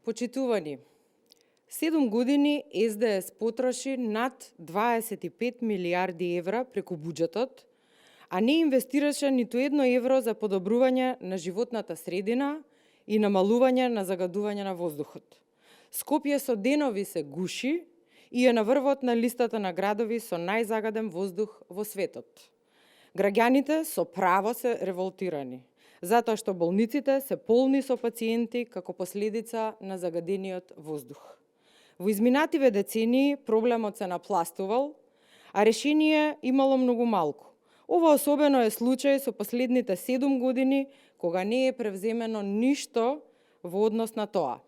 Почитувани, 7 години СДС потроши над 25 милиарди евра преку буџетот, а не инвестираше ниту едно евро за подобрување на животната средина и намалување на загадување на воздухот. Скопје со денови се гуши и е на врвот на листата на градови со најзагаден воздух во светот. Граѓаните со право се револтирани, затоа што болниците се полни со пациенти како последица на загадениот воздух. Во изминативе децении проблемот се напластувал, а решение имало многу малку. Ова особено е случај со последните 7 години, кога не е превземено ништо во однос на тоа.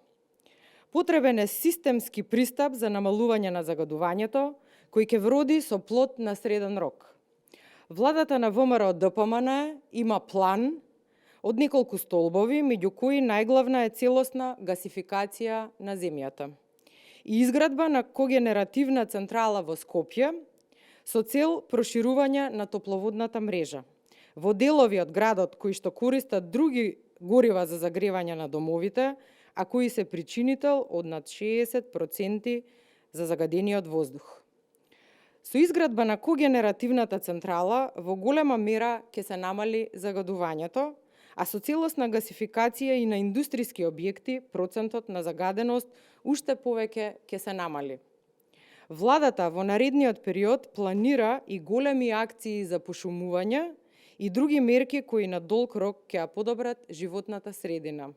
Потребен е системски пристап за намалување на загадувањето, кој ќе вроди со плод на среден рок. Владата на ВМРО ДПМН има план од неколку столбови, меѓу кои најглавна е целосна гасификација на земјата и изградба на когенеративна централа во Скопје со цел проширување на топловодната мрежа. Во делови од градот кои што користат други горива за загревање на домовите, а кои се причинител од над 60% за загадениот воздух. Со изградба на когенеративната централа во голема мера ќе се намали загадувањето, а со целосна гасификација и на индустријски објекти процентот на загаденост уште повеќе ќе се намали. Владата во наредниот период планира и големи акции за пошумување и други мерки кои на долг рок ќе ја подобрат животната средина.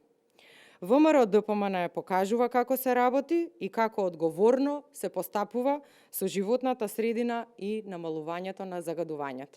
ВМРО ДПМН покажува како се работи и како одговорно се постапува со животната средина и намалувањето на загадувањето.